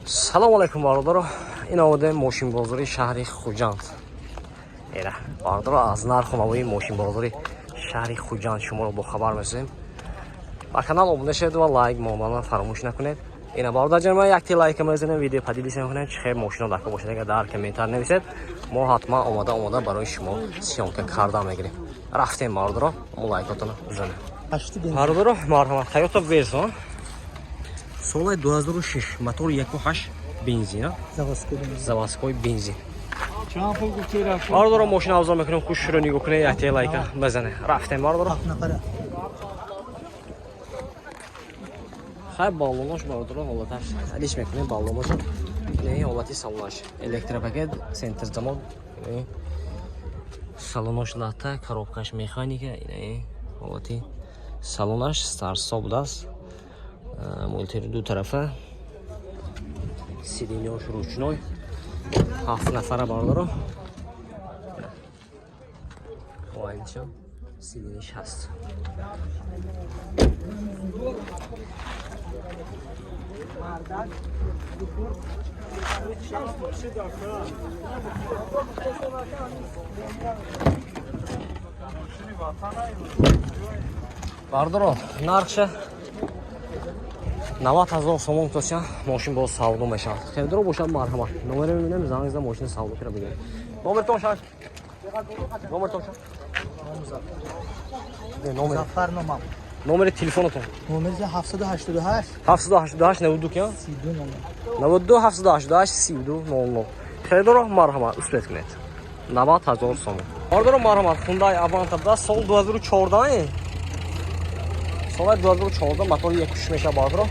Салому алайкум, бародаро. Ин омадем мошинбозори шаҳри Хуҷанд. Эра, бародаро, аз нарху навои мошинбозори шаҳри Хуҷанд шуморо бохабар месозем. Ба канал обуна шавед ва лайк монданро фаромӯш накунед. Ина, бародарҷон, ма якти лайка мезанем, видео поделиться мекунем. Чӣ хел мошино дака бошад, агар дар комментар нависед, мо ҳатман омада омада барои шумо съёмка карда мегирем. Рафтем, бародаро, мо лайкотонро бизанем. Бародаро, марҳамат, Тойота Версо соли 2006, мотор 1.8 бензин, заводской бензин. Бародаро, мошина авзо мекунем, хушро нигоҳ кунед, якте лайка бизане. Рафтем, бародаро. Хай, баллонош, бародаро, ҳолаташ алиш мекунем баллонош. Не, ҳолати салонаш электропакет, центр замок, салонош лата, коробкаш механика, ина ҳолати салонаш старт-стоп будааст, мультири ду тарафа, сиденьяш ручной, ҳафт нафара, бародаро, оинча сиденьяш ҳаст. Бародаро, нархша 90 000 сомон тосян, мошин боз савдо мешавад. Хелдоро бошад, марҳамат, номеро мебинем, занг зада мошини савдо кира бигирем. Номертон шаш, номертон шаш. Зафар номам. Номери телефонатон? Номер 788. 788 92 кия? 32 00. 92 788 32 00. Хелдоро, марҳамат, успеть кунед. 90 000 сомон. Бародаро, марҳамат, Хундай Аванта буда, сол 2014, соли 2014, мотори 1.6 мешавад, бародаро.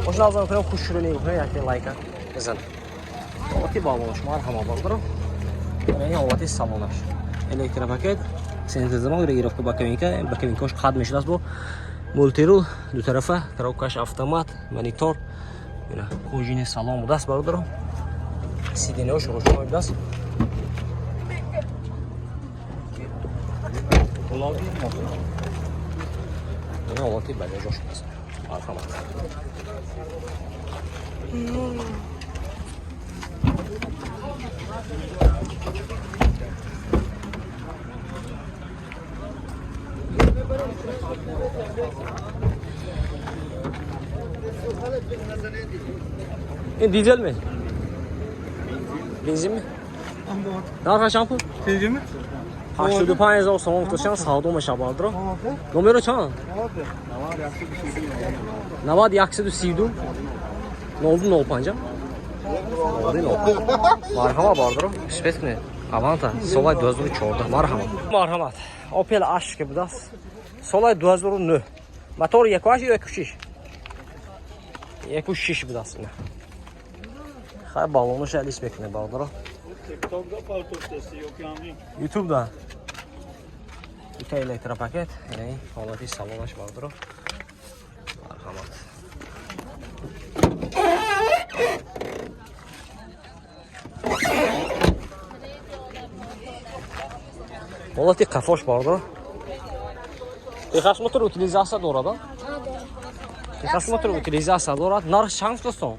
Мошина авзо мекунем, хушрӯ нигоҳ кунед, якте лайка бизанед. Ҳолати баллонаш, марҳамат, бародаро. Ин ҳолати салонаш. Электропакет, центр замок, регулировка боковинка, боковинкош қад мешудааст, бо мультирул ду тарафа, коробкаш автомат, монитор. Ина кожаный салон будааст, бародаро. Сиденьяш рӯшноӣ будааст. Ина ҳолати багажош аст. Марҳамат. Ин дизел ми? Бензин ми? Нархаш чанд пул? 85 000 сомон гуфташан, савдо мешавад, бародаро. Номеро чанд? 90 132 02 05. Марҳамат, бародаро, успеть кунед. Аванта соли 2014, марҳамат. Марҳамат. Opel Astra будааст. Соли 2009. Мотор 1.8 ё 1.6? 1.6 будааст ина. Хай, баллонаш алиш мекунем, бародаро. Ютубда. Ита электропакет, яъне ҳолати салонаш, бародаро. Марҳамат. Ҳолати қафош, бародаро. Техосмотр, утилизация дорад, а? Техосмотр, утилизация дорад. Нарх чанд гуфтастон?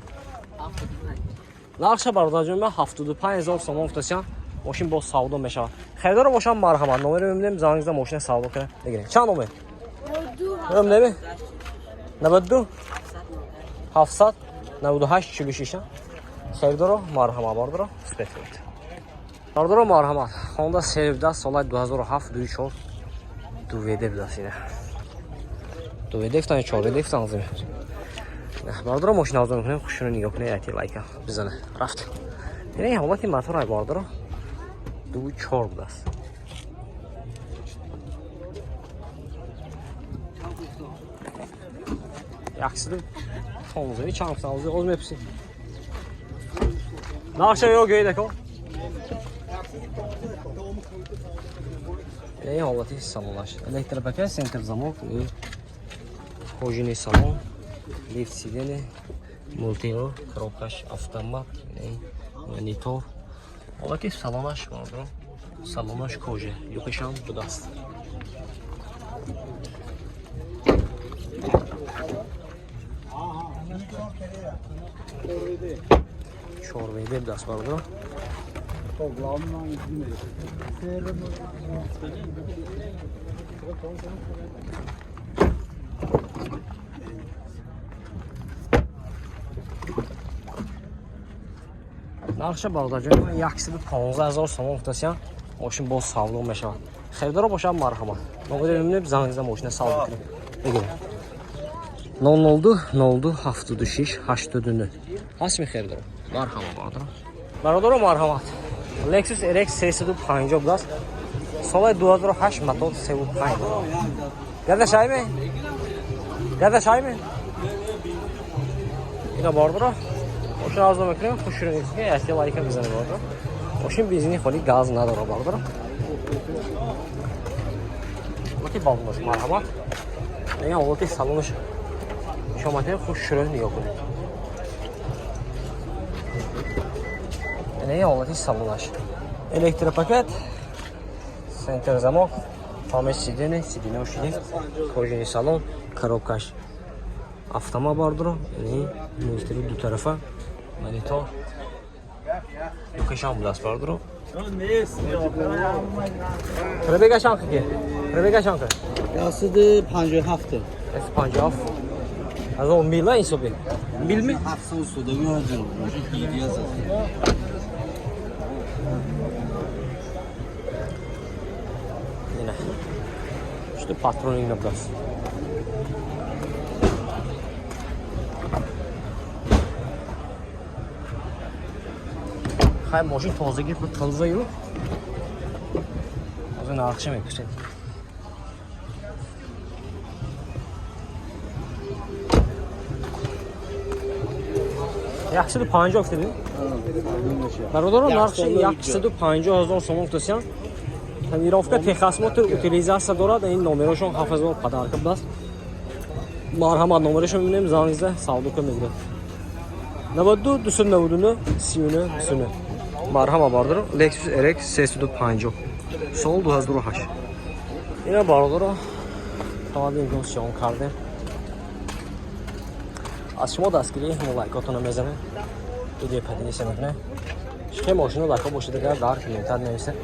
Нархша, бародарҷон, ман 75 000 сомон гуфтасям, мошин боз савдо мешавад. Харидоро бошам, марҳамат, номеро мебинем, занг зада мошина савдо кунем, бигирем. Чанд номер? Номер 92 798 46. Харидоро, марҳамат, бародаро, успеть кунед. Бародаро, марҳамат, Honda Civic соли 2007, 24, 2WD будааст ина. 2WD гуфтан, 4WD гуфтан лозим. Бародаро, мошина авзо мекунем, хушро нигоҳ кунед, якти лайка бизане. Рафт. Ина ҳолати мотор, бародаро. 2.4 будааст. 115 чанд гуфтан, оз мепурсем. Нархша ё гӯед, ако? Ин ҳолати салонаш. Электропакет, центр замок, кожаный салон, лифт сиденье, мультирул, коробкаш автомат, монитор. Ҳолати салонаш, бародаро, салонаш кожа, люкашам будааст. 4 ВД даст, бародаро. Нархша, бародарҷон, 115 000 сомон гуфтасиян. Мошин боз савдо мешавад. Харидоро бошад, марҳамат, номери мебинем, занг зада мошина савдо кунем, бигирем. 002 02 76 89 ҳастми. Харидоро марҳамат, бародаро. Бародаро, марҳамат, Lexus RX 350 будааст, соли 2008, мотор 35. Гардаш айме, гардаш айме. Ина, бародаро, мошин арзон мекунем. Хушрӯ ясти лайка мезанем, бародаро. Мошин бензини холи, газ надора, бародаро. Ҳолати балонош, марҳамат, ин ҳолати салонаш шоматем. Хушрӯ нигоҳ кунед, ин ҳолати салонаш: электропакет, центр замок, память сиденья, сиденья шидифт, кожаный салон, коробкаш автомат, бардоро, яъне мултири дутарафа, монитор, люкашам будааст, бардоро. Пробега чанд ки? Пробега чанд ки? 157. 57 аз он мила ҳисоби мил ми? 700 содагӣ. Мошин гирия зад. Ина. Что патрони набудааст. Хай, мошин тозагӣ буд, тазаю. Ҳозир нархша мепурсем. 150 гуфтедӣ? Бародаро, нархши 150 000 сомон гуфтасиян. Тонировка, техосмотр, утилизация дорад. Ин номерошон 7000 подарка будааст. Марҳамат, номерошон мебинем, занг зада савдо кун, мегирад. 92 299 39 29. Марҳамат, бародаро, Lexus RX 350, сол 2008. Ина, бародаро, тавадди имкон сиём кардем. Аз шумо дастгирӣ, мо лайкотонро мезанем, видео поделиться мекунем. Хе, мошино лайко бошед, агар дар комментар нависед,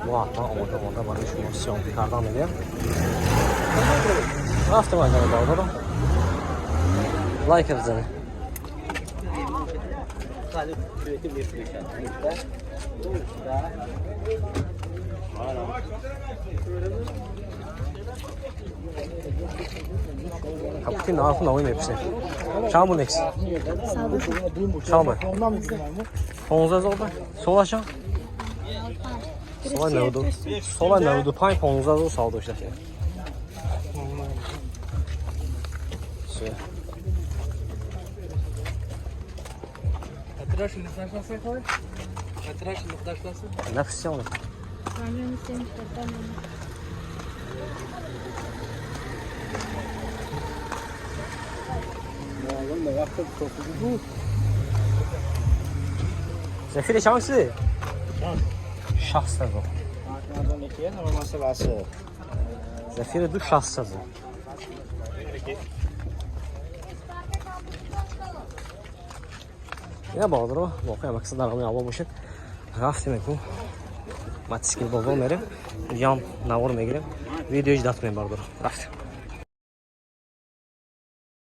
мо ҳатман омода монда барои шумо съёмка кардан мегирем. Рафтем, агар, бародаро, лайка бизанед. Капути нарху навои мепурсем. Чанд бу Некс? Чанд бу? 15 000 ба? Солаша? Сола 90, сола 95, 15 000 савдо шуда. Всё. Kaç taşlasın koy? Kaç taşlasın? Nafsi он. 74. بود. Зефири чанд шуди? 60 000. Зефири ду 60 000. Ина, бародаро, воқеан мақсад дар ҳамин аввал бошед. Рафтем, ку мотосикл бозор мерем, ям навор мегирем, видео ждать кунем, бародаро. Рафтем.